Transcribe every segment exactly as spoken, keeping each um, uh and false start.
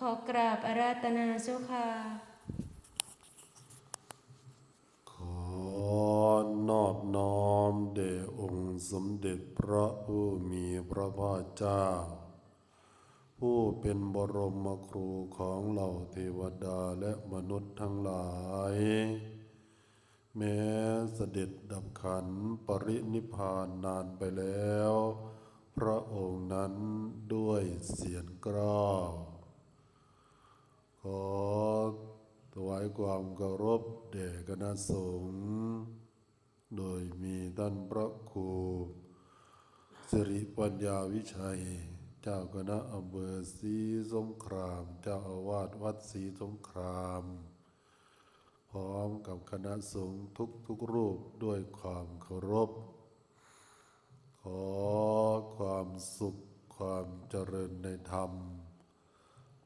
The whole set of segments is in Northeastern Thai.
ขอกราบอาราธนาเจ้าค่ะ ขอนอบน้อมแด่องค์สมเด็จพระผู้มีพระภาคเจ้า ผู้เป็นบรมครูของเหล่าเทวดาและมนุษย์ทั้งหลาย แม้เสด็จดับขันธ์ปรินิพพานนานไปแล้ว พระองค์นั้นด้วยเสียงเกล้า ขอถวายความเคารพแด่คณะสงฆ์ โดยมีท่านพระครูสิริปัญญาวิชัย เจ้าคณะอำเภอศรีสงคราม เจ้าอาวาสวัดศรีสงคราม พร้อมกับคณะสงฆ์ทุกๆรูปด้วยความเคารพ ขอความสุขความเจริญในธรรม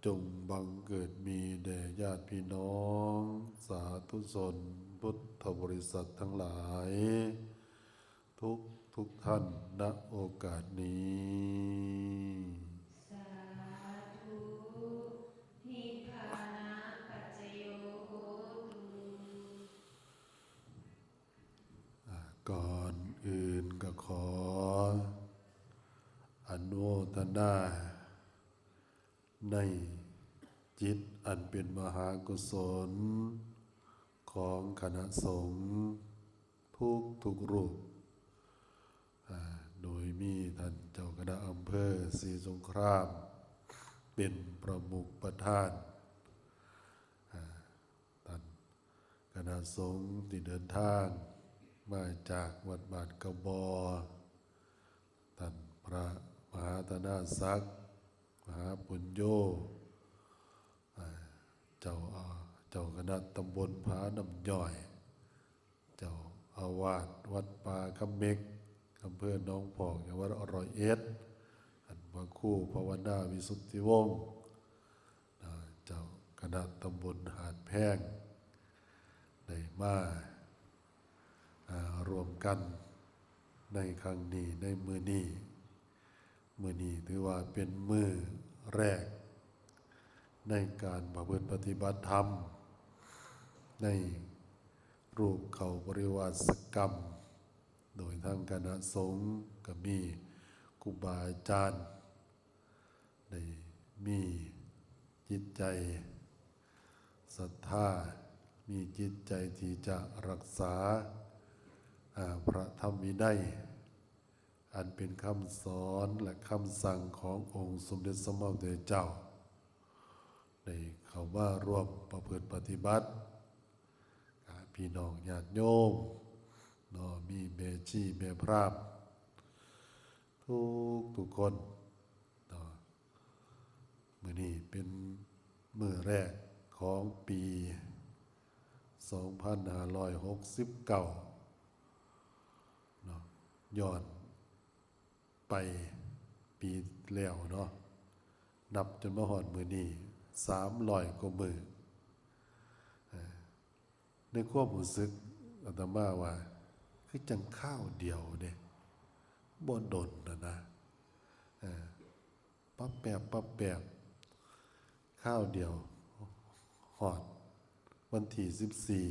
จงบังเกิดมีแด่ญาติพี่น้อง สาธุชนพุทธบริษัททั้งหลาย ทุกทุกท่าน ณ โอกาสนี้ สาธุ นิพพานะปัจจโยโหตุ อ่า ก่อนอื่นก็ขออนุโมทนาในจิตอันเป็นมหากุศลของคณะสงฆ์ทุกทุกรูป อ่า โดยมีท่านเจ้าคณะอำเภอศรีสงครามเป็นประมุขประธาน อ่า ท่านคณะสงฆ์ที่เดินทางมาจากวัดบ้านกระบอ ท่านพระมหาธนาศักดิ์ มหาปุญโญ อ่า เจ้า อ่า เจ้าคณะตำบลผาน้ำย่อย เจ้าอาวาสวัดป่าคำเม็ก อำเภอหนองพอก จังหวัดร้อยเอ็ด ท่านพระครูภาวนาวิสุทธิวงศ์ อ่า เจ้าคณะตำบลหาดแพง ได้มา อ่า รวมกันในครั้งนี้ ในมื้อนี้ มื้อนี้ถือว่าเป็นมื้อแรก ในการประพฤติปฏิบัติธรรม ในรูปเข้าปริวาสกรรม โดยทางคณะสงฆ์ก็มีครูบาอาจารย์ ได้มีจิตใจศรัทธา มีจิตใจที่จะรักษา อ่า พระธรรมวินัย อันเป็นคำสอนและคำสั่งขององค์สมเด็จสมมาพุทธเจ้า ได้เข้ามาร่วมประพฤติปฏิบัติ อ่า พี่น้องญาติโยมเนาะ มีแม่ชีแม่พราหมณ์ ทุกทุกคนเนาะ มื้อนี้เป็นมื้อแรกของปีสองพันห้าร้อยหกสิบเก้าเนาะ ย้อนไปปีแล้วเนาะ นับจนมาฮอดมื้อนี้สามร้อยกว่ามื้อ เอ่อ ในความรู้สึกอาตมาว่า คือจั่งคราวเดียวเด้ บ่ดนน่ะนะ เออ ปั๊บแป๊บ ปั๊บแป๊บ คราวเดียว ฮอดวันที่สิบสี่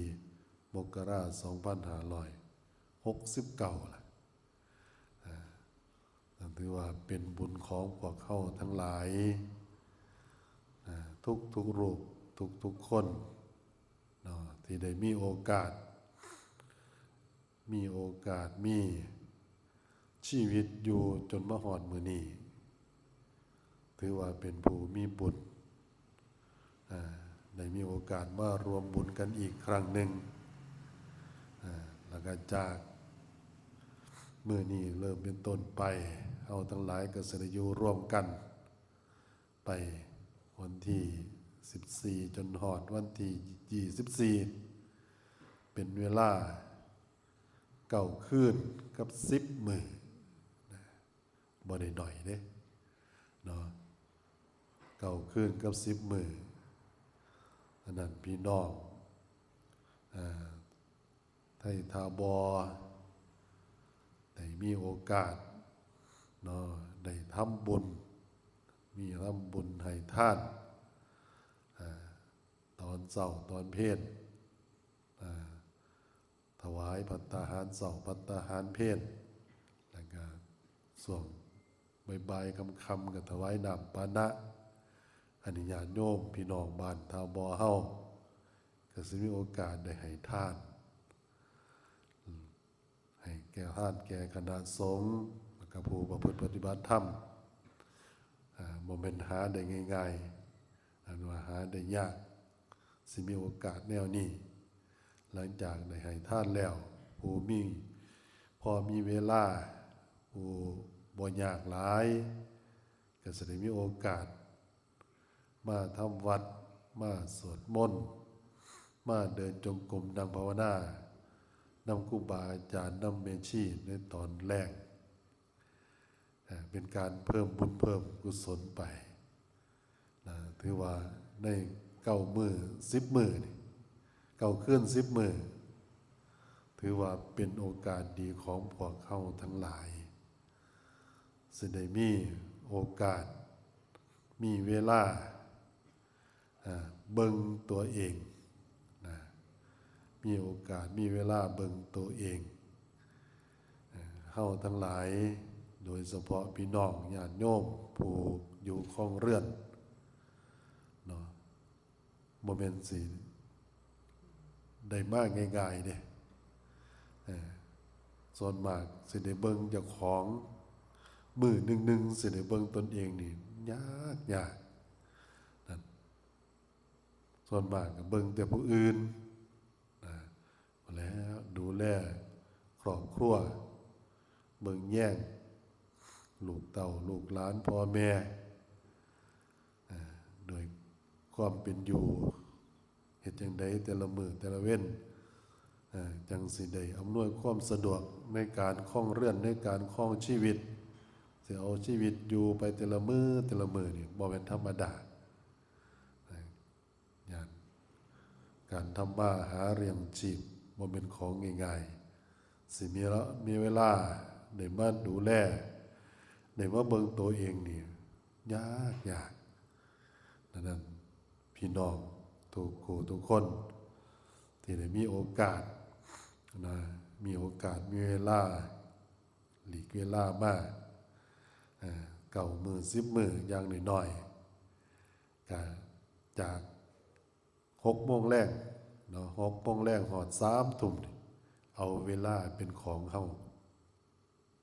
มกรา สองพันห้าร้อยหกสิบเก้า ล่ะ อ่า นั่นถือว่าเป็นบุญของพวกเฮาทั้งหลาย อ่า ทุกๆรูป ทุกๆคนเนาะ ที่ได้มีโอกาส มีโอกาส มีชีวิตอยู่จนมาฮอดมื้อนี้ ถือว่าเป็นผู้มีบุญ อ่า ได้มีโอกาสมาร่วมบุญกันอีกครั้งหนึ่ง อ่า แล้วก็จากมื้อนี้เริ่มเป็นต้นไป เฮาทั้งหลายก็สิได้อยู่ร่วมกัน ไปวันที่สิบสี่ จนฮอดวันที่ยี่สิบสี่ เป็นเวลาเก้าคืนกับสิบมื้อนะ บ่ได้น้อยเด้เนาะ เก้าคืนกับสิบมื้อ อันนั้นพี่น้อง อ่า ไทยท่าบ่อ ได้มีโอกาสเนาะ ได้ทำบุญ มีทำบุญให้ทาน อนเช้าตอนเพล อ่า ถวายภัตตาหารเช้า ภัตตาหารเพล แล้วก็ช่วงบ่ายๆ ค่ำๆ ก็ถวายน้ำปานะ อันนี้ญาติโยมพี่น้องบ้านท่าบ่อเฮา ก็สิมีโอกาสได้ให้ทาน อืม ให้แก่ทานแก่คณะสงฆ์ แล้วก็ผู้ประพฤติปฏิบัติธรรม อ่า บ่แม่นหาได้ง่ายๆ อันว่าหาได้ยาก สิมีโอกาสแนวนี้ หลังจากได้ให้ทานแล้ว ผู้มี พอมีเวลา ผู้บ่ยากหลาย ก็สิได้มีโอกาส มาทำวัด มาสวดมนต์ มาเดินจงกรม นั่งภาวนานำครูบาอาจารย์ นำแม่ชีในตอนแลง อ่า เป็นการเพิ่มบุญเพิ่มกุศลไป นะ ถือว่าในเก้ามื้อ สิบมื้อนี่ เก้าคืน สิบมื้อ ถือว่าเป็นโอกาสดีของพวกเฮาทั้งหลาย สิได้มีโอกาส มีเวลา อ่า เบิ่งตัวเอง นะ มีโอกาส มีเวลาเบิ่งตัวเอง เอ่อ เฮาทั้งหลาย โดยเฉพาะพี่น้องญาติโยมผู้อยู่ครองเรือน เนาะ บ่แม่นสิได้มาง่ายๆ เด้ เอ่อ ส่วนมากสิได้เบิ่งเจ้าของ มื้อหนึ่งๆ สิได้เบิ่งตนเองนี่ยากๆ นั่น ส่วนมากก็เบิ่งแต่ผู้อื่น นะ แล้วดูแลครอบครัว เบิ่งแยงลูกเต้าลูกหลานพ่อแม่ อ่า โดยความเป็นอยู่ เฮ็ดจั่งใดแต่ละมื้อแต่ละเว็น อ่า จั่งสิได้อำนวยความสะดวกในการครองเรือน ในการครองชีวิต สิเอาชีวิตอยู่ไปแต่ละมื้อแต่ละมื้อนี่บ่แม่นธรรมดา นะ ญาติ การทำมาหาเลี้ยงชีพบ่แม่นของง่ายๆ สิมีละ มีเวลาได้มาดูแล ได้มาเบิ่งตัวเองนี่ยากยาก ดังนั้นพี่น้องทุกคู่ทุกคน ที่ได้มีโอกาส นะ มีโอกาส มีเวลา หลีกเวลามา เอ่อ เก้ามื้อ สิบมื้อ อย่างน้อยๆ ก็จากหกโมงแลง เนาะ หกโมงแลงฮอดสามทุ่มนี่ เอาเวลาเป็นของเฮา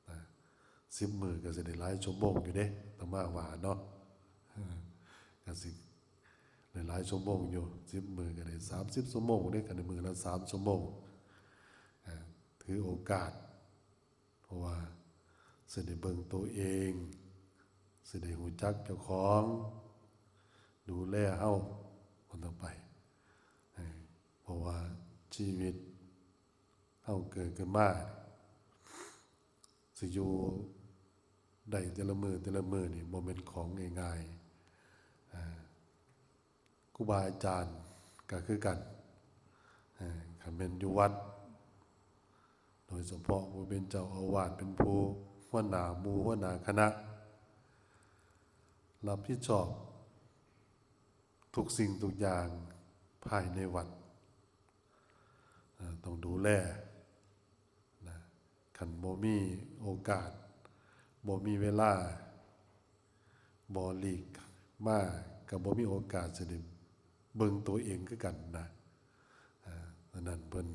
นะ สิบมื้อก็สิได้หลายชั่วโมงอยู่เด้ อาตมาว่าเนาะ เออ ก็สิได้หลายชั่วโมงอยู่ สิบมื้อก็ได้สามสิบชั่วโมงเด้ ก็ได้มื้อละสามชั่วโมง อ่า ถือโอกาส เพราะว่าสิได้เบิ่งตัวเอง สิได้รู้จักเจ้าของ ดูแลเฮาคนต่อไป เออ เพราะว่าชีวิตเฮาเกิดขึ้นมา สิอยู่ได้แต่ละมื้อแต่ละมื้อนี่บ่แม่นของง่ายๆ อ่า ครูบาอาจารย์ก็คือกัน เอ่อ คันแม่นอยู่วัด โดยเฉพาะผู้เป็นเจ้าอาวาส เป็นผู้หัวหน้าหมู่หัวหน้าคณะ รับผิดชอบทุกสิ่งทุกอย่างภายในวัด เอ่อ ต้องดูแล นะ คันบ่มีโอกาส บ่มีเวลา บ่หลีกมา ก็บ่มีโอกาสสิได้เบิ่งตัวเองคือกันนะ อ่า ฉะนั้นเพิ่น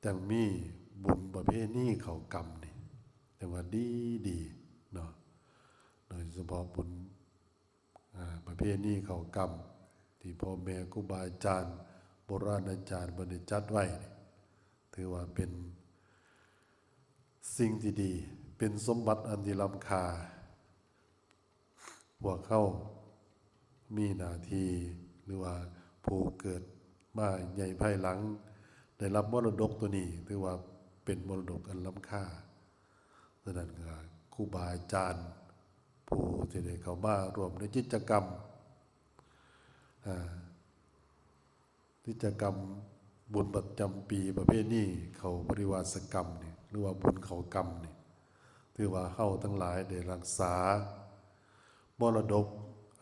จั่งมีบุญประเพณีเข้ากรรมนี่ จั่งว่าดีๆ เนาะ โดยเฉพาะบุญ อ่า ประเพณีเข้ากรรม ที่พ่อแม่ครูบาอาจารย์ โบราณอาจารย์เพิ่นได้จัดไว้นี่ ถือว่าเป็นสิ่งที่ดี เป็นสมบัติอันที่ล้ำค่า พวกเฮามีหน้าที่ หรือว่าผู้เกิดมาใหญ่ภายหลัง ได้รับมรดกตัวนี้ ถือว่าเป็นมรดกอันล้ำค่า ฉะนั้นก็ครูบาอาจารย์ ผู้ที่ได้เข้ามาร่วมในกิจกรรม อ่า กิจกรรมบุญประจำปีประเพณีเข้าปริวาสกรรมนี่ หรือว่าบุญเข้ากรรมนี่ ถือว่าเฮาทั้งหลายได้รักษามรดก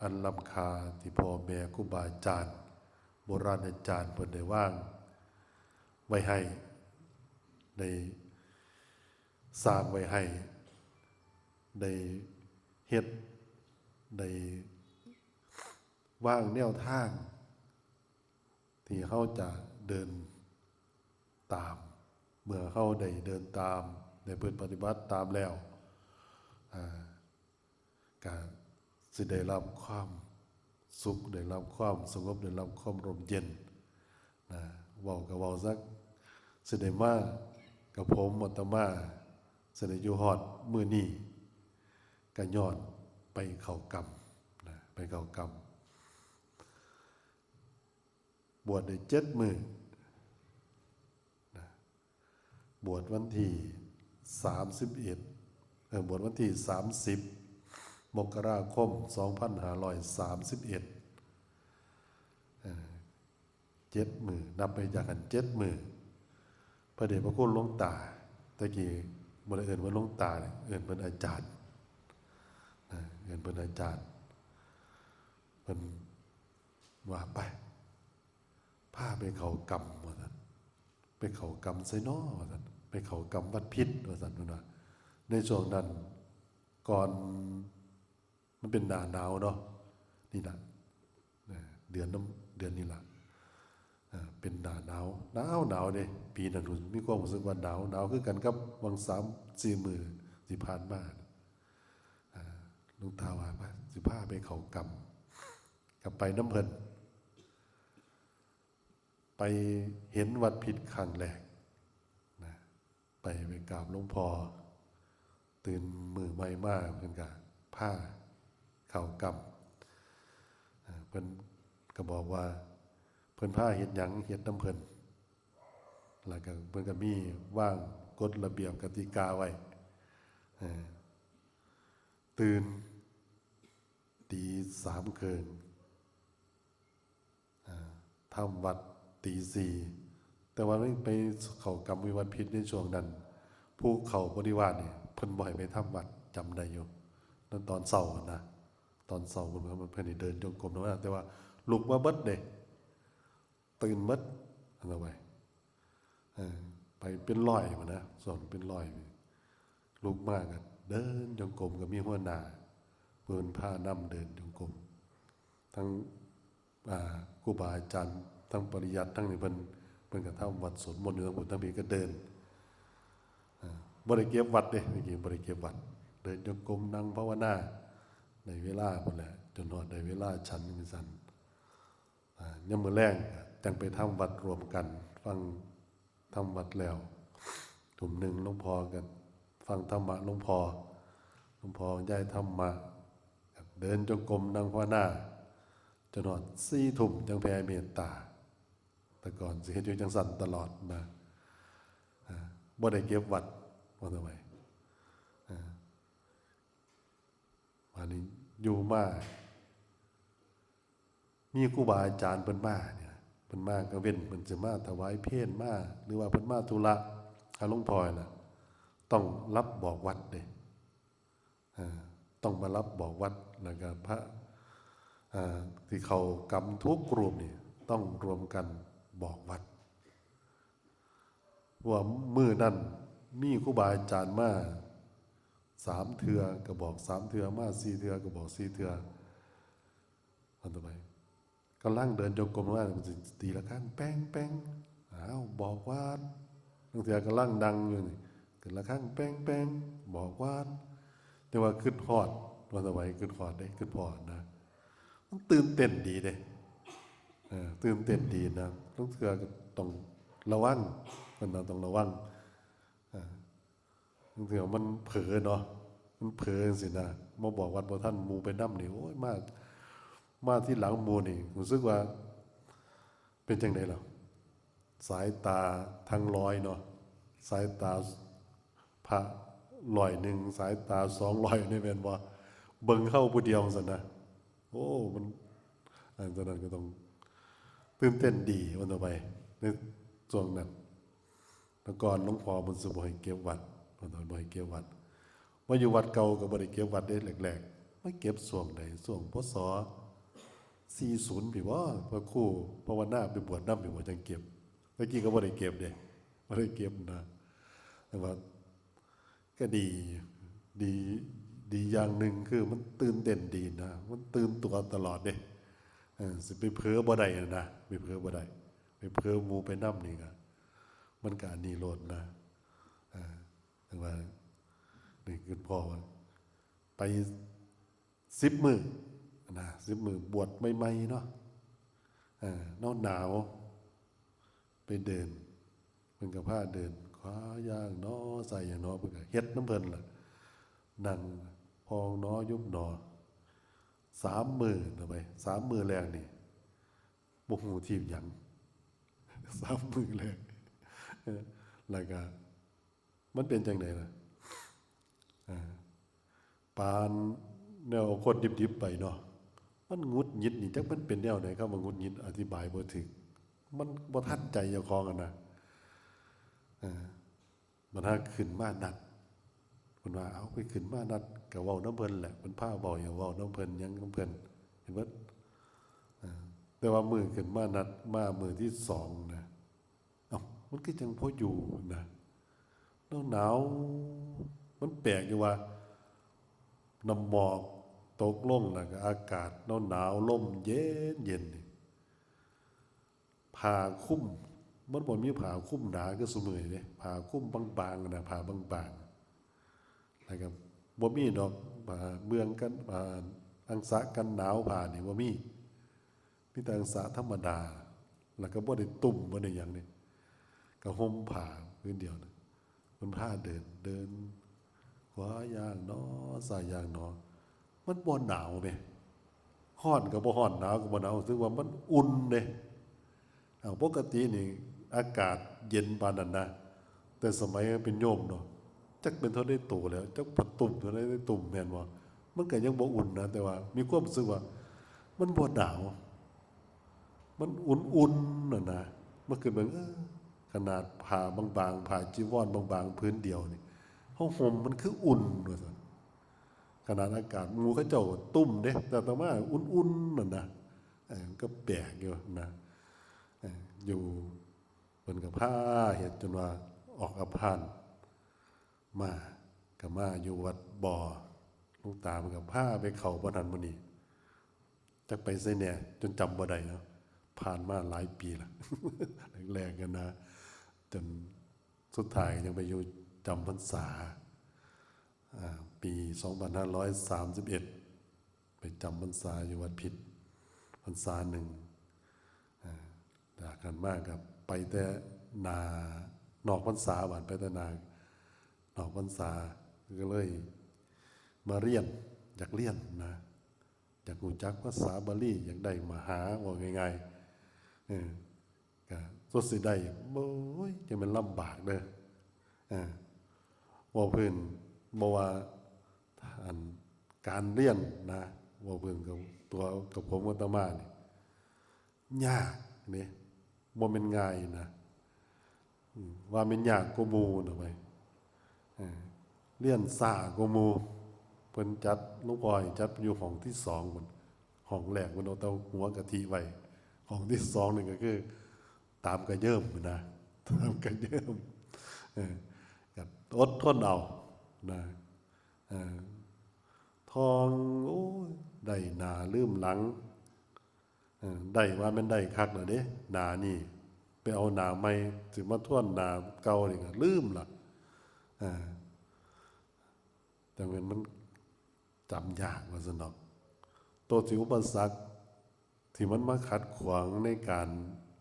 อันล้ำค่าที่พ่อแม่ครูบาอาจารย์ โบราณอาจารย์เพิ่นได้วางไว้ให้ ได้สร้างไว้ให้ ได้เฮ็ด ได้วางแนวทาง ที่เฮาจะเดินตาม เมื่อเฮาได้เดินตาม ได้ประพฤติปฏิบัติตามแล้ว อ่า ก็สิได้รับความสุข ได้รับความสงบ ได้รับความร่มเย็น นะ เว้าก็เว้าซะ สิได้มากับผมอาตมา สิได้อยู่ฮอดมื้อนี้ ก็ย้อนไปเข้ากรรม นะ ไปเข้ากรรม บวชได้เจ็ดมื้อ นะ บวชวันที่สามสิบเอ็ด เอ่อ บวชวันที่สามสิบ มกราคม สองพันห้าร้อยสามสิบเอ็ด เอ่อ เจ็ดมื้อ นับไปจากหั่นเจ็ดมื้อ พระเดชพระคุณหลวงตา แต่กี้บ่ได้เอิ้นว่าหลวงตาเด้ เอิ้นเพิ่นอาจารย์ นะ เอิ้นเพิ่นอาจารย์ เพิ่นว่า ไป พาไปเข้ากรรม ว่าซั่น ไปเข้ากรรมไสน้อ ว่าซั่น ไปเข้ากรรมวัดพิตร ว่าซั่น เพิ่นว่า ในช่วงนั้น ก่อน มันเป็นหน้าหนาวเนาะ นี่ล่ะ นะ เดือนน้ำ เดือนนี้ล่ะ อ่า เป็นหน้าหนาว หนาว หนาวเด้ ปีนั้นผมมีความรู้สึกว่าหนาว หนาวคือกันกับวังสามสี่มื้อที่ผ่านมา อ่า หลวงตาว่า ไป สิพาไปเข้ากรรม ก็ไปนำเพิ่น ไปเห็นวัดพิตรครั้งแรก นะ ไป ไปกราบหลวงพ่อ ตื่นมื้อใหม่มา เพิ่นก็พาเข้ากรรม อ่า เพิ่นก็บอกว่า เพิ่นพาเฮ็ดหยัง เฮ็ดนำเพิ่น แล้วก็เพิ่นก็มีวางกฎระเบียบกติกาไว้ เอ่อ ตื่นตีสามครึ่ง อ่า ทำวัดตีสี่ แต่ว่าไปเข้ากรรมวิวัตรพิตรในช่วงนั้น ผู้เข้าบริวารนี่เพิ่นบ่ให้ไปทำวัด จำได้อยู่ นั่นตอนเช้านะ ตอนเช้าเพิ่น เพิ่นให้เดินจงกรมนะ แต่ว่าลุกมาเบิดเด้ ตื่นเบิด อันนั้นไป เออ ไปเป็นร้อยพุ้นนะ ส่วนเป็นร้อย ลุกมาก็เดินจงกรม ก็มีหัวหน้า เพิ่นพานำเดินจงกรม ทั้ง อ่า ครูบาอาจารย์ ทั้งปริยัติ ทั้งนี่เพิ่น เพิ่นก็ทำวัดสวดมนต์อยู่ทั้งพุ้น ทั้งพี้ก็เดิน อ่า บ่ได้เก็บวัดเด้ เมื่อกี้บ่ได้เก็บวัด เดินจงกรม นั่งภาวนา ได้เวลาพุ้นแหละ จนฮอดได้เวลาฉันจั่งซั้น อ่า ยามมื้อแลงจั่งไปทำวัดร่วมกัน ฟังธรรมวัดแล้ว ทุ่มหนึ่งหลวงพ่อก็ฟังธรรมะหลวงพ่อ หลวงพ่อบรรยายธรรมะ ก็เดินจงกรมนั่งภาวนา จนฮอดสี่ทุ่มจั่งแผ่เมตตา แต่ก่อนสิเฮ็ดอยู่จั่งซั้นตลอดนะ อ่า บ่ได้เก็บวัด ว่าแต่ไว้ อ่า บาดนี้อยู่มา มีครูบาอาจารย์เพิ่นมาเนี่ย เพิ่นมากังเว็น เพิ่นสิมาถวายเพลมา หรือว่าเพิ่นมาธุระหาหลวงพ่อน่ะ ต้องรับบอกวัดเด้ อ่า ต้องมารับบอกวัด แล้วก็พระ อ่า ที่เข้ากรรมทุกรูปนี่ต้องรวมกันบอกวัด ว่ามื้อนั้นมีครูบาอาจารย์มาสามเทื่อก็บอกสามเทื่อ มาสี่เทื่อก็บอกสี่เทื่อ อันต่อไป กำลังเดินจงกรมมา มันสิตีระฆังแป้งแป้ง อ้าว บอกวัด บางเทื่อกำลังนั่งอยู่นี่ ก็ระฆังแป้งแป้ง บอกวัด แต่ว่าคิดฮอด ว่าแต่ไว้คิดฮอดเด้ คิดฮอดนะ มันตื่นเต้นดีเด้ เออ ตื่นเต้นดีนะ บางเทื่อก็ต้องระวัง เพิ่นว่าต้องระวัง อ่า บางเทื่อมันเผลอเนาะ มันเผลอจั่งซี้นะ มาบอกวัดบ่ทัน หมู่ไปนำนี่ โอ้ย มา มาทีหลังหมู่นี่ รู้สึกว่า เป็นจั่งใด๋ล่ะ สายตาทั้งร้อยเนาะ สายตาพระร้อยหนึ่ง สายตาสองร้อยนี่แม่นบ่ เบิ่งเฮาผู้เดียวซั่นนะ โอ้ มัน อันตอนนั้นก็ต้องตื่นเต้นดี ว่าแต่ไป ในช่วงนั้น แต่ก่อนหลวงพ่อเพิ่นสิบ่ให้เก็บวัด เพิ่นบ่ให้เก็บวัด มาอยู่วัดเก่าก็บ่ได้เก็บวัดเด้ แรกๆ มาเก็บช่วงใด ช่วง พ.ศ. ส สี่ศูนย์ พี้บ่ พระครูภาวนาไปบวชนำพี้บ่ จั่งเก็บ ตะกี้ก็บ่ได้เก็บเด้ บ่ได้เก็บนะ แต่ว่า ก็ดี ดี ดีอย่างหนึ่งคือมันตื่นเต้นดีนะ มันตื่นตัวตลอดเด้ เออ สิไปเผลอบ่ได้นะ ไปเผลอบ่ได้ ไปเผลอหมู่ไปนำนี่ก็ มันก็อันนี้โลดนะ เออ แต่ว่า นี่คือพ่อว่า ไป สิบมื้อนะ สิบมื้อ บวชใหม่ๆเนาะ เออ หนาวๆ ไปเดิน เพิ่นก็พาเดิน ขวาย่างหนอ ซ้ายย่างหนอ เพิ่นก็เฮ็ดนำเพิ่นล่ะ นั่งพองหนอ ยุบหนอ สามมื้อนะไป สามมื้อแรกนี่ บ่ฮู้ทีบหยัง สามมื้อแรก เออ แล้วก็ มันเป็นจั่งใดล่ะ อ่า ปานแนวคนดิบๆไปเนาะ มันหงุดหงิดนี่ จักมันเป็นแนวใด คำว่าหงุดหงิดอธิบายบ่ถูก มันบ่ทันใจเจ้าของอะนะ อ่า มันหาขึ้นมานัด เพิ่นว่า เอาไปขึ้นมานัด ก็เว้านำเพิ่นแหละ เพิ่นพาเว้าหยังเว้านำเพิ่น หยังนำเพิ่น เห็นเบิด อ่า แต่ว่ามื้อขึ้นมานัด มามื้อที่สองนะ เอ้า มันคือจั่งพออยู่นะ หนาวๆ มันแปลกอยู่ว่า น้ำหมอกตกลง แล้วก็อากาศหนาวๆ ลมเย็นๆ นี่ ผ้าคลุม มันบ่มีผ้าคลุมหนาคือซุมื้อนี้เด้ ผ้าคลุมบางๆ นะ ผ้าบางๆ แล้วก็บ่มีดอก ผ้าเมืองกัน ผ้าอังสะกันหนาว ผ้านี่บ่มี มีแต่อังสะธรรมดา แล้วก็บ่ได้ตุ้ม บ่ได้หยังนี่ ก็ห่มผ้าผืนเดียวนะ เพิ่นพาเดิน เดิน ขวาย่างหนอ ซ้ายย่างหนอ มันบ่หนาวแหม ร้อนก็บ่ร้อน หนาวก็บ่หนาว รู้สึกว่ามันอุ่นเด้ อ้าว ปกตินี่อากาศเย็นปานนั้นนะ แต่สมัยเป็นโยมเนาะ จักเป็นเท่าใดโตแล้ว จักผ้าตุ้มเท่าใดตุ้ม แม่นบ่ มันก็ยังบ่อุ่นนะ แต่ว่ามีความรู้สึกว่ามันบ่หนาว มันอุ่นๆ น่ะนะ มาคิดเบิ่ง เออ ขนาดผ้าบางๆ ผ้าจีวรบางๆ ผืนเดียวนี่ เฮาห่มมันคืออุ่น ว่าซั่น ขนาดอากาศ หมู่เขาเจ้าตุ้มเด้ แต่อาตมาอุ่นๆ น่ะนะ เออ มันก็แปลกอยู่นะ เออ อยู่ เพิ่นก็พาเฮ็ดจนว่าออกอาพาธมา ก็มาอยู่วัดบ่อ หลวงตาเพิ่นก็พาไปเข้าบ่นั่นบ่นี่ จักไปไสแหน่ จนจำบ่ได้เนาะ ผ่านมาหลายปีละ แรกๆ กันนะ จนสุดท้ายยังไปอยู่จำพรรษา อ่า ปีสองพันห้าร้อยสามสิบเอ็ด ไปจำพรรษาอยู่วัดพิตร พรรษาหนึ่ง อ่า จากนั้นมาก็ไปแต่หน้านอกพรรษา บาดไปแต่หน้านอกพรรษา ก็เลยมาเรียน อยากเรียนนะ อยากรู้จักภาษาบาลี อยากได้มหา ว่าง่ายๆ เออ ก็สุดสิได้ โอ้ย จะเป็นลำบากเด้อ อ่า เว้าพื้น บ่ว่า อัน การเรียนนะ เว้าพื้นกับตัวกับผมอาตมานี่ ยากเด้ บ่แม่นง่ายนะ อืม ว่าแม่นยากกว่าหมู่นะเว้ย เออ เรียนช้ากว่าหมู่ เพิ่นจัด หลวงพ่อให้จัดอยู่ห้องที่สองพุ้น ห้องแรกเพิ่นเอาแต่หัวกะทิไว้ ห้องที่สองนี่ก็คือ ตามกระเยิมนะ ตามกระเยิม เออ ก็อดทนเอานะ เออ ท่อง โอ้ย ได้หน้าลืมหลัง เออ ได้ว่าแม่นได้คักแล้วเด้ หน้านี่ ไปเอาหน้าใหม่ สิมาทวนหน้าเก่านี่ก็ลืมละ เออ จั่งแม่นมันจำยากว่าซั่นดอก ตัวที่อุปสรรคที่มันมาขัดขวางในการ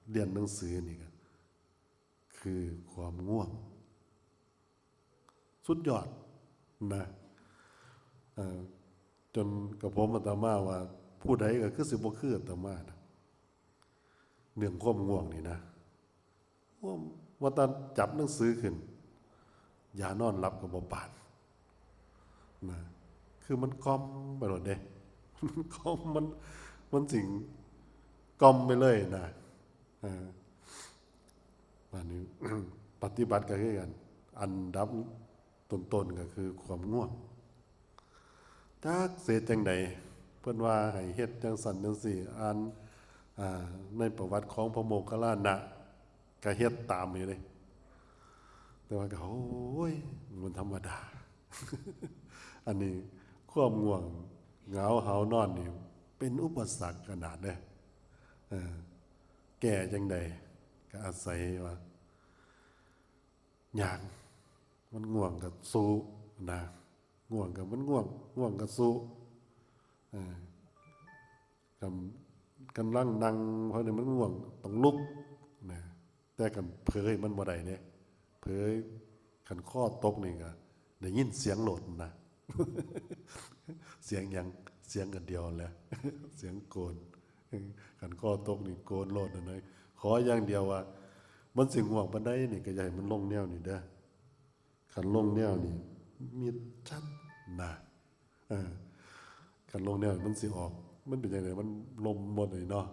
เรียนหนังสือนี่ก็คือความง่วง สุดยอดนะ เอ่อ จนกับผมอาตมาว่า ผู้ใดก็คือสิบ่คืออาตมานะ เรื่องความง่วงนี่นะ ว่า ว่าแต่จับหนังสือขึ้น ยานอนหลับก็บ่ปานนะ คือมันกล่อมไปโลดเด้ มันกล่อม มัน มันสิกล่อมไปเลยนะ อ่า บาดนี้ ปฏิบัติก็คือกัน อันดับต้นๆ ก็คือความง่วง จักสิเฮ็ดจั่งใด พิ่นว่าให้เฮ็ดจั่งซั้นจั่งซี้ อ่าน อ่า ในประวัติของพระโมคคัลลานะ ก็เฮ็ดตามอยู่เด้ แต่ว่าก็ โอ้ย มันธรรมดา อันนี้ความง่วงเหงาหาวนอนนี่ เป็นอุปสรรคขนาดเด้ เออ แก้จั่งใด ก็อาศัยว่า ย่าง มันง่วงก็สู้นะ ง่วงก็มันง่วง ง่วงก็สู้ เออ กำ- กำลังนั่ง เพราะนี่มันง่วง ต้องลุกนะ แต่คันเผลอมันบ่ได้เด้ เผลอ คันคอตกนี่ก็ได้ยินเสียงโลดนะ เสียงหยัง เสียงอันเดียวแหละ เสียงโกน คันคอตกนี่โกนโลดนะ ขออย่างเดียวว่า มันสิง่วงปานใดนี่ก็อย่าให้มันลงแนวนี้เด้อ คันลงแนวนี้ มิดชัดนะ เออ คันลงแนวนี้มันสิออก มันเป็นจั่งใด มันลมหมดเลยเนาะ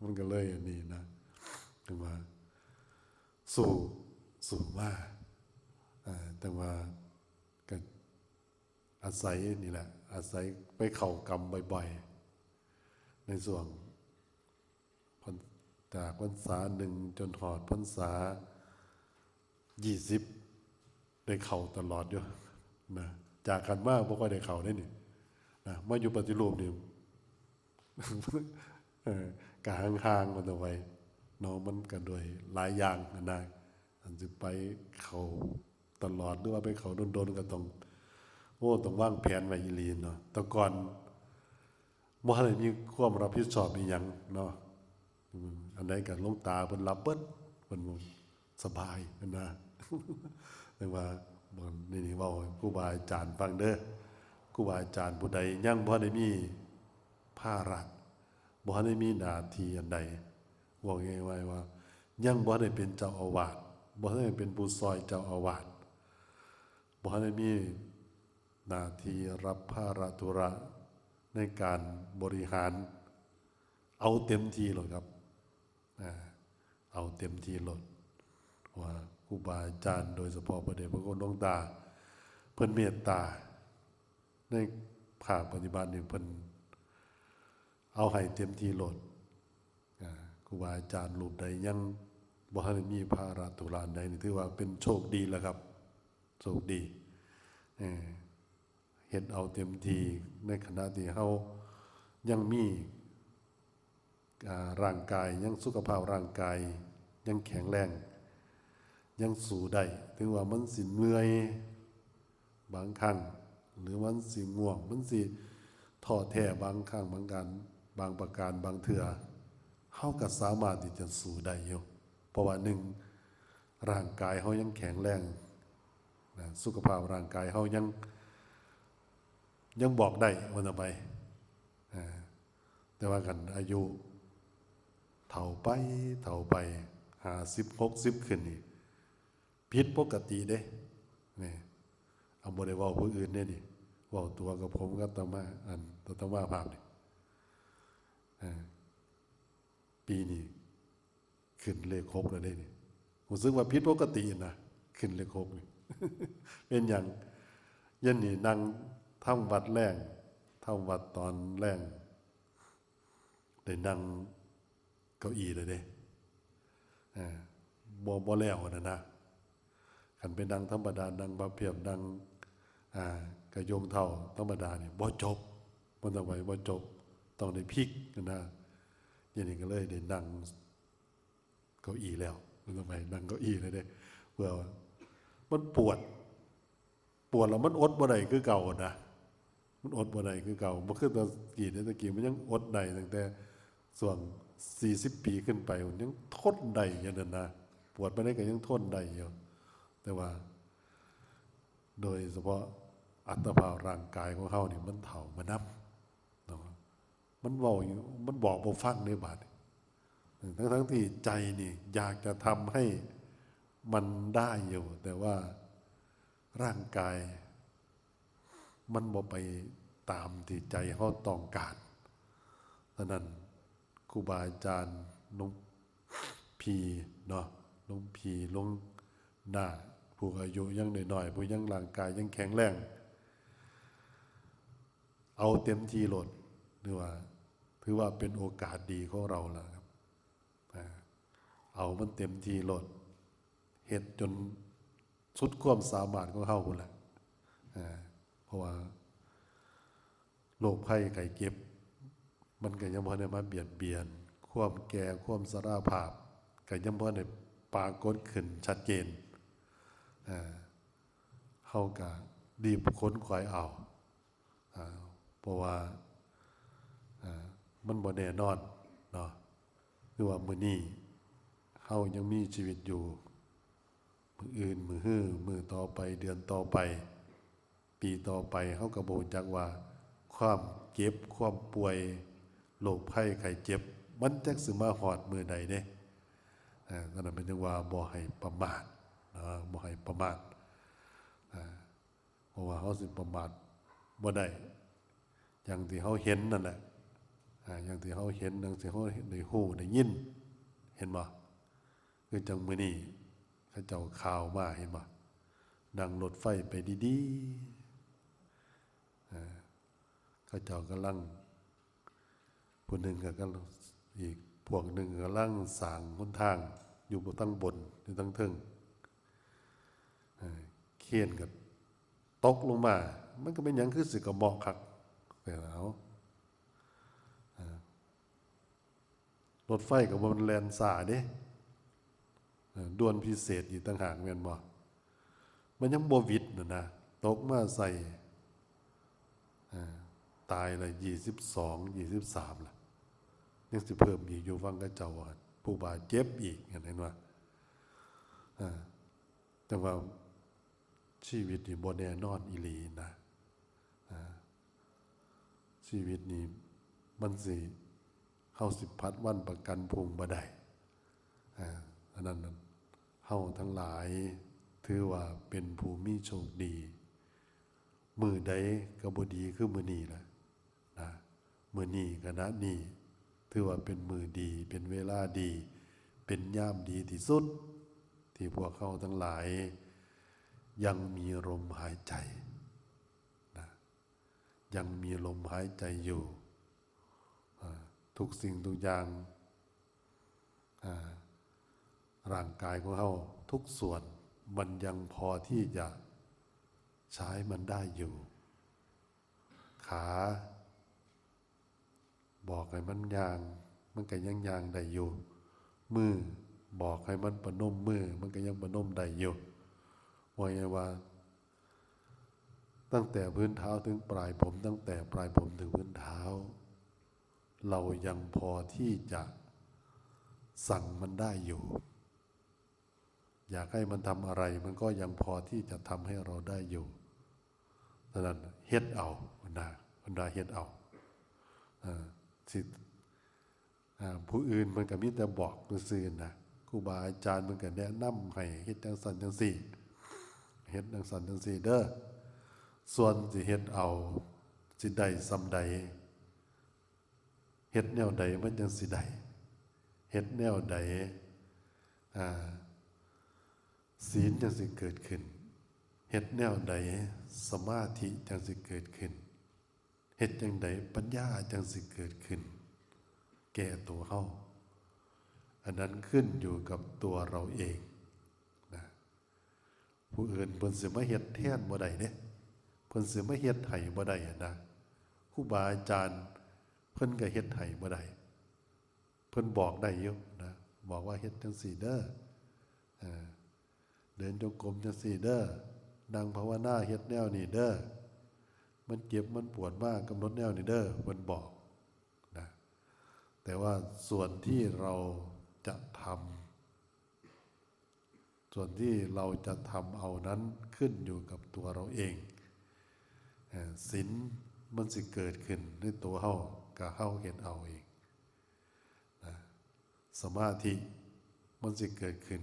มันก็เลยอันนี้นะ จั่งว่า สู้ สู้มา เออ จั่งว่า ก็อาศัยนี่แหละ อาศัยไปเข้ากรรมบ่อยๆ ในช่วง พรร- จากพรรษาหนึ่งจนฮอดพรรษายี่สิบ ได้เข้าตลอดอยู่นะ จากกันมาบ่ค่อยได้เข้าเด้นี่นะ มาอยู่ปฏิรูปนี่ เออ ก็ห่างๆ กันเอาไว้เนาะ มันก็ด้วยหลายอย่างหั้นนะ อันสิไปเข้าตลอด หรือว่าไปเข้าโดนๆ ก็ต้อง โอ้ ต้องวางแผนไว้อีหลีเนาะ แต่ก่อนบ่ทันได้มีความรับผิดชอบอีหยังเนาะ อืม อันใดก็หลวงตาเพิ่นรับเบิด เพิ่นสบายนะ แต่ว่าบ่ นี่ นี่เว้าให้ครูบาอาจารย์ฟังเด้อ ครูบาอาจารย์ผู้ใดยังบ่ทันได้มีภาระ บ่ทันได้มีหน้าที่อันใด เว้าง่ายๆ ว่า ยังบ่ทันได้เป็นเจ้าอาวาส บ่ทันได้เป็นผู้ซอยเจ้าอาวาส บ่ทันได้มีหน้าที่รับภาระธุระในการบริหาร เอาเต็มที่โลดครับ อ่า เอาเต็มที่โลด เพราะว่าครูบาอาจารย์ โดยเฉพาะพระเดชพระคุณหลวงตา เพิ่นเมตตา ในภาคปฏิบัตินี่เพิ่นเอาให้เต็มที่โลด อ่า ครูบาอาจารย์รูปใดยังบ่ทันได้มีภาระธุระอันใดนี่ ถือว่าเป็นโชคดีแล้วครับ โชคดี เออ เฮ็ดเอาเต็มที่ ในขณะที่เฮายังมี อ่า ร่างกาย ยังสุขภาพร่างกายยังแข็งแรง ยังสู้ได้ ถึงว่ามันสิเมื่อยบางครั้ง หรือมันสิง่วง มันสิท้อแท้บางครั้ง บางการ บางประการ บางเทื่อ เฮาก็สามารถที่จะสู้ได้อยู่ เพราะว่าหนึ่ง ร่างกายเฮายังแข็งแรงนะ สุขภาพร่างกายเฮายัง ยังบอกได้ ว่าต่อไป อ่า แต่ว่าคันอายุเฒ่าไป เฒ่าไป ห้าสิบ หกสิบ ขึ้นนี่ ผิดปกติเด้ นี่ เอา บ่ได้เว้าผู้อื่นเด้นี่ เว้าตัวกับผมกับอาตมา อัน อาตมาภาพนี่ อ่า ปีนี้ขึ้นเลขหกแล้วเด้นี่ รู้สึกว่าผิดปกตินะ ขึ้นเลขหกนี่ เป็นหยัง เดี๋ยวนี้นั่งทำวัดแลง ทำวัดตอนแลง ได้นั่งเก้าอี้เลยเด้ อ่า บ่ บ่แล้วนะนะ คันไปนั่งธรรมดา นั่งพับเพียบ นั่ง อ่า กระโยงเท้าธรรมดานี่ บ่จบ มันต้องไป บ่จบ ต้องได้พลิกนะ อย่างนี้ก็เลยได้นั่งเก้าอี้แล้ว มันต้องไปนั่งเก้าอี้เลยเด้ เพื่อว่ามันปวด ปวดแล้วมันอดบ่ได้คือเก่านะ มันอดบ่ได้คือเก่า บ่คือตะกี้เด้ ตะกี้มันยังอดได้ตั้งแต่ช่วงสี่สิบปีขึ้นไป มันยังทนได้อย่างนั้นนะ ปวดปานใดก็ยังทนได้อยู่ แต่ว่า โดยเฉพาะอัตภาพร่างกายของเฮานี่มันเฒ่ามานำเนาะ มันเว้าอยู่ มันบอกบ่ฟังเด้บาดนี้ ทั้งๆที่ใจนี่อยากจะทำให้มันได้อยู่ แต่ว่าร่างกาย มันบ่ไปตามที่ใจเฮาต้องการ ฉะนั้นครูบาอาจารย์หลวงพี่เนาะ หลวงพี่หลวงน้า ผู้อายุยังน้อยๆ ผู้ยังร่างกายยังแข็งแรง เอาเต็มที่โลด หรือว่า ถือว่าเป็นโอกาสดีของเราแล้วครับ อ่า เอามันเต็มที่โลด เฮ็ดจนสุดความสามารถของเฮาพุ้นแหละ อ่า เพราะว่า โรคภัยไข้เจ็บ มันก็ยังบ่ได้มาเบียดเบียน ความแก่ ความชราภาพ ก็ยังบ่ได้ปรากฏขึ้นชัดเจน อ่า เฮาก็รีบขนขวายเอา อ่า เพราะว่า อ่า มันบ่แน่นอนเนาะ คือว่ามื้อนี้เฮายังมีชีวิตอยู่ มื้ออื่น มื้อฮื้อ มื้อต่อไป เดือนต่อไป ปีต่อไป เฮาก็บ่รู้จักว่าความเจ็บ ความป่วย โรคภัยไข้เจ็บ มันจักสิมาฮอดมื้อใดเด้ อ่า ฉะนั้นเพิ่นจึงว่าบ่ให้ประมาทเนาะ บ่ให้ประมาท อ่า เพราะว่าเฮาสิประมาทบ่ได้ อย่างที่เฮาเห็นนั่นแหละ อ่า อย่างที่เฮาเห็น อย่างที่เฮาได้ฮู้ได้ยิน เห็นบ่ คือจั่งมื้อนี้เขาเจ้าข่าวมา เห็นบ่ นั่งรถไฟไปดีๆ อ่า เขาเจ้ากำลัง ผู้หนึ่งก็กำลัง อีกพวกหนึ่งกำลังสร้างหนทางอยู่ทางบน อยู่ทางเทิง เอ่อ เครนก็ตกลงมา มันก็เป็นหยังคือสิกระเหมาะคัก ไปแล้ว อ่า รถไฟก็บ่แม่นแล่นช้าเด้ เอ่อ ด่วนพิเศษอีกต่างหากแม่นบ่ มันยังบ่หวิดน่ะนะ ตกมาใส่ อ่า ตายละยี่สิบสอง ยี่สิบสามละ ยังสิเพิ่มอีกอยู่ ฟังเขาเจ้าว่า ผู้บาดเจ็บอีก เห็นบ่ อ่า แต่ว่าชีวิตนี่บ่แน่นอนอีหลีนะ อ่า ชีวิตนี่มันสิ เฮาสิผัดวันประกันพรุ่งบ่ได้ อ่า อันนั้นน่ะ เฮาทั้งหลายถือว่าเป็นผู้มีโชคดี มื้อใดก็บ่ดีคือมื้อนี้ล่ะ นะ มื้อนี้ ขณะนี้ ถือว่าเป็นมื้อดี เป็นเวลาดี เป็นยามดีที่สุด ที่พวกเฮาทั้งหลายยังมีลมหายใจ นะ ยังมีลมหายใจอยู่ อ่า ทุกสิ่งทุกอย่าง อ่า ร่างกายของเฮาทุกส่วน มันยังพอที่จะใช้มันได้อยู่ ขา บอกให้มันย่าง มันก็ยังย่างได้อยู่ มือ บอกให้มันประนมมือ มันก็ยังประนมได้อยู่ ว่าไงว่า ตั้งแต่พื้นเท้าถึงปลายผม ตั้งแต่ปลายผมถึงพื้นเท้า เรายังพอที่จะสั่งมันได้อยู่ อยากให้มันทำอะไร มันก็ยังพอที่จะทำให้เราได้อยู่ ฉะนั้นเฮ็ดเอานะ เพิ่นว่าเฮ็ดเอา เอ่อ สิ อ่า ผู้อื่นมันก็มีแต่บอกซื่อๆนะ ครูบาอาจารย์มันก็แนะนำให้เฮ็ดจั่งซั้นจั่งซี้ เฮ็ดจั่งซั้นจั่งซี้เด้อ ส่วนสิเฮ็ดเอา สิได้ส่ำใด เฮ็ดแนวใดมันจั่งสิได้ เฮ็ดแนวใด อ่า ศีลจั่งสิเกิดขึ้น เฮ็ดแนวใดสมาธิจั่งสิเกิดขึ้น เฮ็ดจั่งใดปัญญาจั่งสิเกิดขึ้น แก่ตัวเฮา อันนั้นขึ้นอยู่กับตัวเราเองนะ ผู้อื่นเพิ่นสิมาเฮ็ดแทนบ่ได้เด้ เพิ่นสิมาเฮ็ดให้บ่ได้หั้นนะ ครูบาอาจารย์เพิ่นก็เฮ็ดให้บ่ได้ เพิ่นบอกได้อยู่นะ บอกว่าเฮ็ดจั่งซี้เด้อ เออ เดินจงกรมจั่งซี้เด้อ นั่งภาวนาเฮ็ดแนวนี้เด้อ มันเจ็บมันปวดมากำหนดแนวนี้เด้อ เพิ่นบอกนะ แต่ว่าส่วนที่เราจะทำ ส่วนที่เราจะทำเอานั้นขึ้นอยู่กับตัวเราเอง เอ่อ ศีลมันสิเกิดขึ้นในตัวเฮา ก็เฮาเฮ็ดเอาเองนะ สมาธิมันสิเกิดขึ้น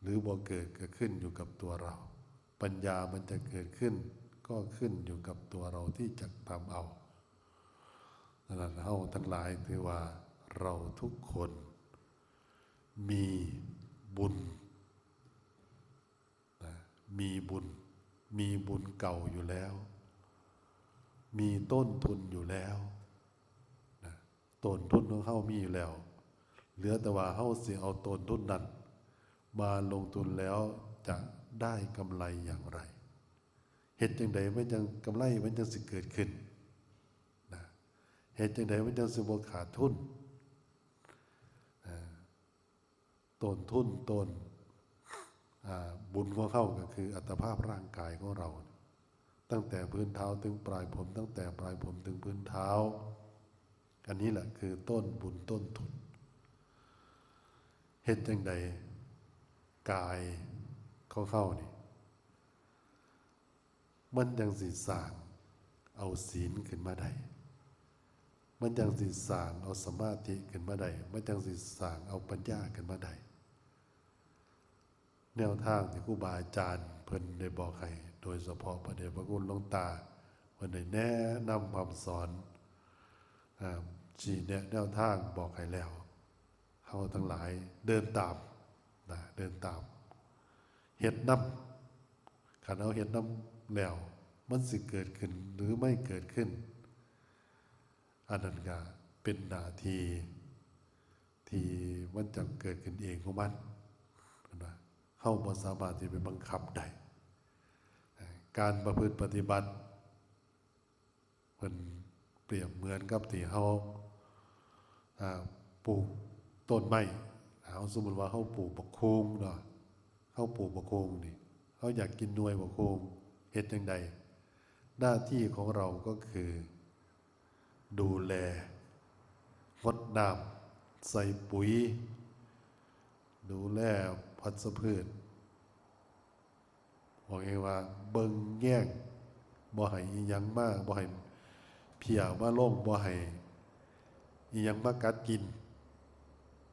หรือบ่เกิดก็ขึ้นอยู่กับตัวเรา ปัญญามันจะเกิดขึ้น ก็ขึ้นอยู่กับตัวเราที่จะทำเอา ฉะนั้นเฮาทั้งหลายถือว่าเราทุกคนมีบุญนะ มีบุญ มีบุญเก่าอยู่แล้ว มีต้นทุนอยู่แล้วนะ ต้นทุนของเฮามีอยู่แล้ว เหลือแต่ว่าเฮาสิเอาต้นทุนนั้นมาลงทุนแล้วจะได้กำไรอย่างไร เฮ็ดจั่งใดมันจั่งกำไรมันจั่งสิเกิดขึ้นนะ เฮ็ดจั่งใดมันจั่งสิบ่ขาดทุนอ่า ต้นทุน ต้น อ่า บุญของเฮาก็คืออัตภาพร่างกายของเรา ตั้งแต่พื้นเท้าถึงปลายผม ตั้งแต่ปลายผมถึงพื้นเท้า อันนี้แหละคือต้นบุญต้นทุน เฮ็ดจั่งใดกายของเฮานี่ มันจั่งสิสร้างเอาศีลขึ้นมาได้ มันจั่งสิสร้างเอาสมาธิขึ้นมาได้ มันจั่งสิสร้างเอาปัญญาขึ้นมาได้ แนวทางที่ครูบาอาจารย์เพิ่นได้บอกให้ โดยเฉพาะพระเดชพระคุณหลวงตา เพิ่นได้แนะนำพร่ำสอน อ่า ชี้แนะแนวทางบอกให้แล้ว เฮาทั้งหลายเดินตามนะ เดินตาม เฮ็ดนำ คันเฮาเฮ็ดนำแล้ว มันสิเกิดขึ้นหรือไม่เกิดขึ้น อันนั้นก็เป็นหน้าที่ที่มันจะเกิดขึ้นเองของมัน เห็นบ่ เฮาบ่สามารถที่ไปบังคับได้ การประพฤติปฏิบัติ เพิ่นเปรียบเหมือนกับที่เฮา อ่า ปลูกต้นไม้ เฮาสมมุติว่าเฮาปลูกบักคูงเนาะ เฮาปลูกบักคูงนี่ เฮาอยากกินหน่วยบักคูง เฮ็ดจั่งใด หน้าที่ของเราก็คือ ดูแล รดน้ำ ใส่ปุ๋ย ดูแลวัชพืช บอกง่ายว่าเบิ่งแยง บ่ให้อิหยังมา บ่ให้เพี้ยมาลง บ่ให้อิหยังมากัดกิน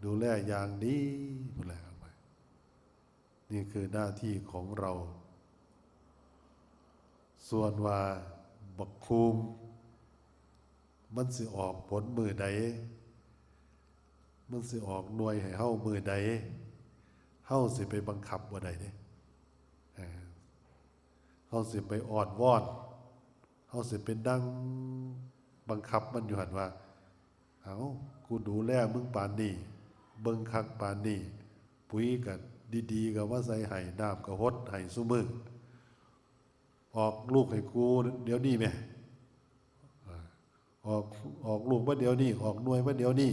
ดูแลอย่างดีพู้นแหละครับ นี่คือหน้าที่ของเรา ส่วนว่าบักคูง มันสิออกผลมื้อใด มันสิออกหน่วยให้เฮามื้อใด เฮาสิไปบังคับบ่ได้เด้ เออ เฮาสิไปอ้อนวอน เฮาสิไปนั่งบังคับมันอยู่หั่นว่า เอ้า กูดูแลมึงปานนี้ เบิ่งคักปานนี้ ปุ๋ยก็ดีๆ ก็มาใส่ให้ น้ำก็หดให้ซุมื้อ ออกลูกให้กูเดี๋ยวนี้แหม อ่า ออก ออกลูกมาเดี๋ยวนี้ ออกหน่วยมาเดี๋ยวนี้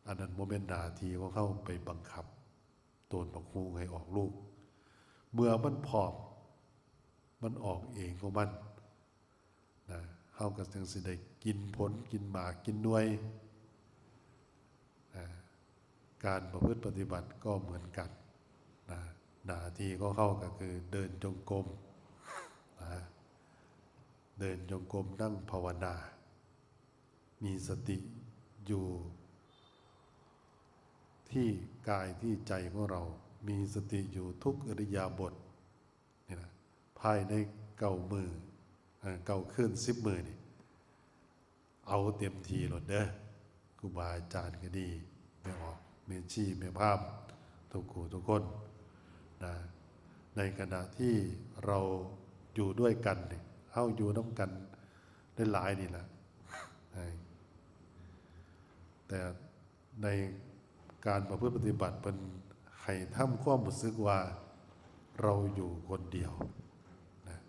อันนั้นบ่แม่นหน้าที่ของเฮาไปบังคับต้นบักฮู่งให้ออกลูก เมื่อมันพร้อม มันออกเองของมันนะ เฮาก็จั่งสิได้กินผล กินหมาก กินหน่วย อ่า การประพฤติปฏิบัติก็เหมือนกันนะ หน้าที่ของเฮาก็คือเดินจงกรมนะ เดินจงกรม นั่งภาวนา มีสติอยู่ที่กายที่ใจของเรา มีสติอยู่ทุกอิริยาบถ นี่นะ ภายในเก้ามื้อ เอ่อ เก้าคืน สิบมื้อนี่ เอาเต็มที่โลดเด้อ ครูบาอาจารย์ก็ดี แม่ออก แม่ชี แม่พราหมณ์ ทุกคู่ทุกคนนะ ในขณะที่เราอยู่ด้วยกันนี่ เฮาอยู่นำกันหลายๆ นี่ล่ะ เออ แต่ในการประพฤติปฏิบัติ เพิ่นให้ทำความรู้สึกว่าเราอยู่คนเดียวนะ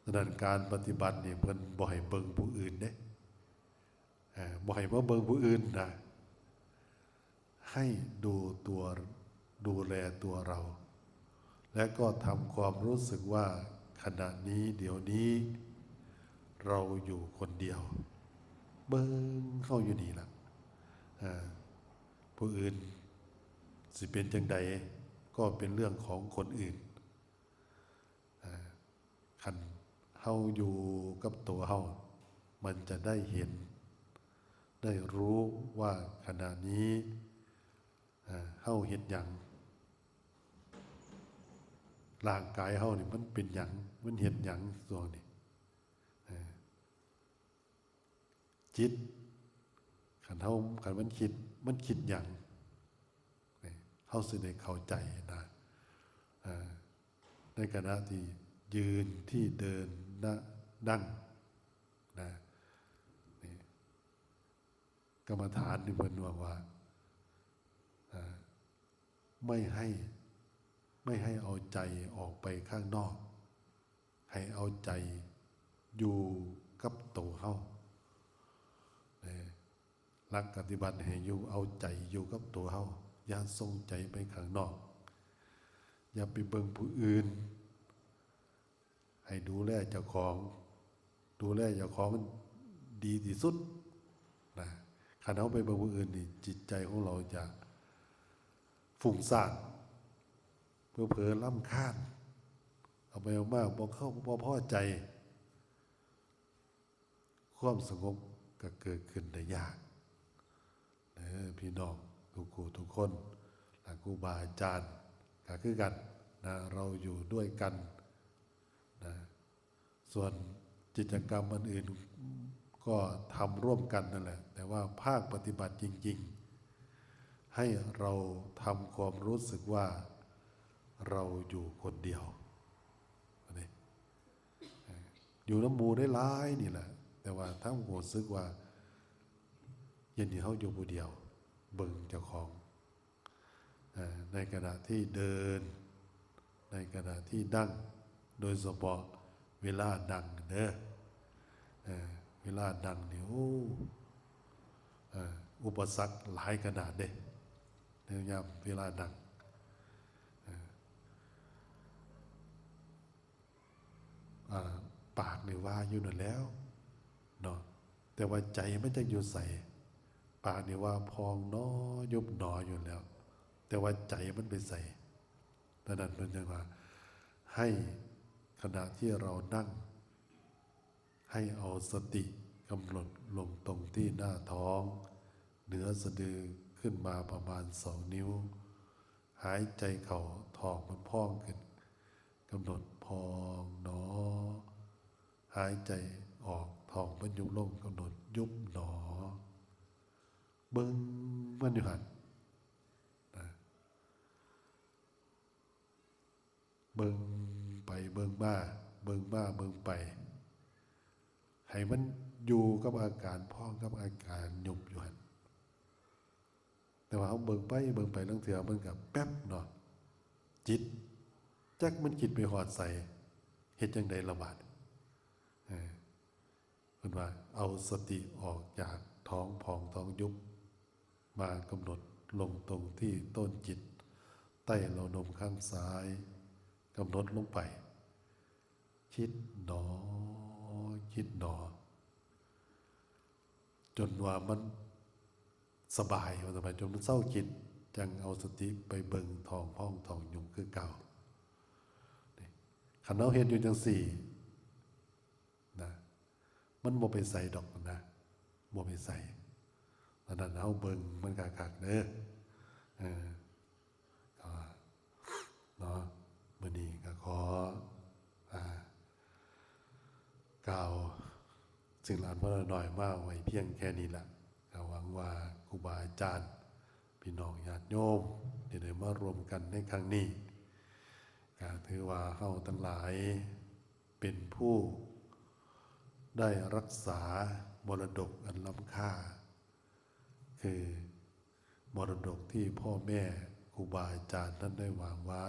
ฉะนั้นการปฏิบัตินี่ เพิ่นบ่ให้เบิ่งผู้อื่นเด้ เอ่อ บ่ให้มาเบิ่งผู้อื่นนะ ให้ดูตัว ดูแลตัวเรา และก็ทำความรู้สึกว่าขณะนี้ เดี๋ยวนี้ เราอยู่คนเดียว เบิ่งเฮาอยู่นี่ล่ะ อ่า ผู้อื่นสิเป็นจั่งใด ก็เป็นเรื่องของคนอื่น อ่า คันเฮาอยู่กับตัวเฮา มันจะได้เห็น ได้รู้ว่าขณะนี้ อ่า เฮาเฮ็ดหยัง ร่างกายเฮานี่มันเป็นหยัง มันเฮ็ดหยังช่วงนี้ อ่า จิต คันเฮา คันมันคิด มันคิดหยัง นี่ เฮาสิได้เข้าใจนะ อ่า ในขณะที่ยืน ที่เดิน นะ นั่งนะนี่กรรมฐานนี่เพิ่นบอกว่าอ่าไม่ให้ไม่ให้เอาใจออกไปข้างนอก ให้เอาใจอยู่กับตัวเฮานะหลักปฏิบัติให้อยู่เอาใจอยู่กับตัวเฮาอย่าส่งใจไปข้างนอก อย่าไปเบิ่งผู้อื่น ให้ดูแลเจ้าของ ดูแลเจ้าของดีที่สุดนะคันเฮาไปเบิ่งผู้อื่นนี่จิตใจของเราจะฟุ้งซ่านเผลอๆรำคาญ เอาไปเอามาบ่เข้าบ่พอใจ ความสงบก็เกิดขึ้นได้ยากเด้อพี่น้องทุกคู่ทุกคนและครูบาอาจารย์ก็คือกันนะเราอยู่ด้วยกันนะส่วนกิจกรรมอันอื่นก็ทำร่วมกันนั่นแหละ แต่ว่าภาคปฏิบัติจริงๆ ให้เราทำความรู้สึกว่าเราอยู่คนเดียวอันนี้ อยู่นำหมู่ได้หลายนี่แหละ แต่ว่าทำความรู้สึกว่าเดี๋ยวนี้เฮาอยู่ผู้เดียว เบิ่งเจ้าของเอ่อในขณะที่เดิน ในขณะที่นั่ง โดยเฉพาะเวลานั่งเด้อเอ่อเวลานั่งนี่โอ้เอ่ออุปสรรคหลายขนาดเด้ในยามเวลานั่งเอ่อ อ่าปากนี่ว่าอยู่นั่นแหล้วเนาะแต่ว่าใจมันจั่งอยู่ไสปากนี่ว่าพองหนอยุบหนออยู่แล้ว แต่ว่าใจมันไปไสดังนั้นเพิ่นจั่งว่า ให้ขณะที่เรานั่ง ให้เอาสติกำหนดลงตรงที่หน้าท้อง เหนือสะดือขึ้นมาประมาณสองนิ้ว หายใจเข้าท้องมันพองขึ้น กำหนดพองหนอ หายใจออกท้องมันยุบลงกำหนดยุบหนอ เบิ่งมันอยู่หั่นนะเบิ่งไปเบิ่งมาเบิ่งมาเบิ่งไป ให้มันอยู่กับอาการพองกับอาการยุบอยู่หั่น แต่ว่าเฮาเบิ่งไปเบิ่งไปลางเทื่อมันก็แป๊บเนาะจิตจักมันคิดไปฮอดไสเฮ็ดจั่งใดล่ะบาดเออเพิ่นว่าเอาสติออกจากท้องพองท้องยุบมากำหนดลงตรงที่ต้นจิตใต้เหล้านมข้างซ้ายกำหนดลงไป คิดหนอ คิดหนอ จนว่ามันสบายว่าสบายจนมันเซาคิดจั่งเอาสติไปเบิ่งท้องพองท้องยุบคือเก่านี่คันเฮาเฮ็ดอยู่จั่งซี้นะมันบ่ไปไสดอกนะบ่ไปไสอันนั้นเฮาเบิ่งมันคักๆเด้อเออ ก็เนาะมื้อนี้ก็ขออ่ากล่าวสิ่งละอันพอน้อยมาไว้เพียงแค่นี้ละก็หวังว่าครูบาอาจารย์พี่น้องญาติโยมที่ได้มารวมกันในครั้งนี้ก็ถือว่าเฮาทั้งหลายเป็นผู้ได้รักษามรดกอันล้ำค่า คือมรดกที่พ่อแม่ครูบาอาจารย์ท่านได้วางไว้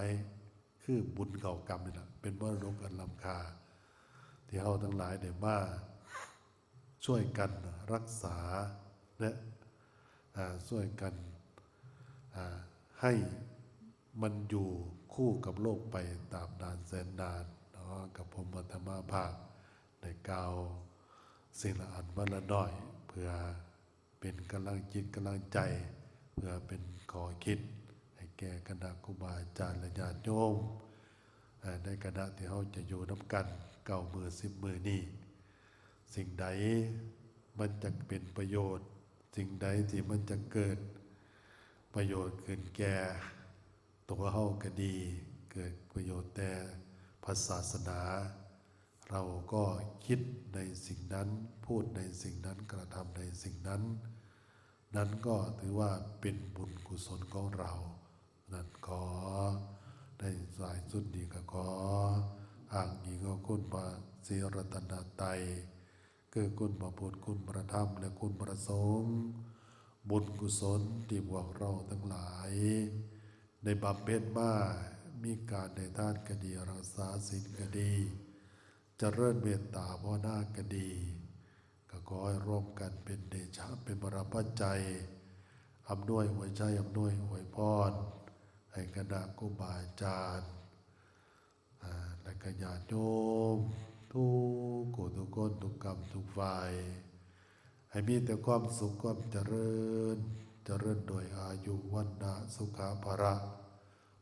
คือบุญเก่ากรรมนี่แหละเป็นมรดกอันล้ำค่า ที่เราทั้งหลายได้มาช่วยกันรักษาและอ่าช่วยกันอ่าให้มันอยู่คู่กับโลกไปตราบนานแสนนานเนาะกับผมอัตมาภาพได้กล่าวสิ่งละอันวันละน้อยเพื่อ เป็นกำลังจิตกำลังใจ เพื่อเป็นข้อคิด ให้แก่คณะครูบาอาจารย์และญาติโยมเอ่อในขณะที่เราจะอยู่นำกันเก้ามื้อสิบมื้อนี้สิ่งใดมันจะเป็นประโยชน์ สิ่งใดที่มันจะเกิดประโยชน์ขึ้นแก่ตัวเราก็ดี เกิดประโยชน์แต่พระศาสนา เราก็คิดในสิ่งนั้น พูดในสิ่งนั้น กระทำในสิ่งนั้น นั้นก็ถือว่าเป็นบุญกุศลของเรา นั้นขอได้สายสุดนี้ก็ขออ้างอิงเอาคุณพระ ศรีรัตนตรัย คือคุณพระพุทธ คุณพระธรรม และคุณพระสงฆ์ บุญกุศลที่พวกเราทั้งหลาย ได้บำเพ็ญมา มีการให้ทานก็ดี รักษาศีลก็ดี เจริญเมตตาภาวนาก็ดี ก็ขอให้ร่วมกันเป็นเดชะ เป็นพระปัจจัย อำนวยอวยชัย อำนวยอวยพร ให้คณะครูบาอาจารย์ อ่า และก็ญาติโยม ทุกผู้ทุกคน ทุกกรรมทุกฝ่าย ให้มีแต่ความสุขความเจริญ เจริญด้วยอายุ วรรณะ สุขะ พละ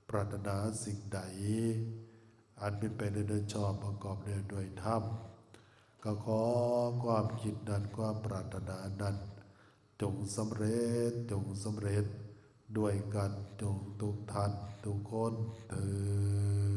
ปรารถนาสิ่งใด อันเป็นไปในโดยชอบ ประกอบในโดยธรรม ก็ขอความคิดนั้น ความปรารถนานั้น จงสำเร็จ จงสำเร็จ ด้วยกันจงทุกท่านทุกคนเทอญ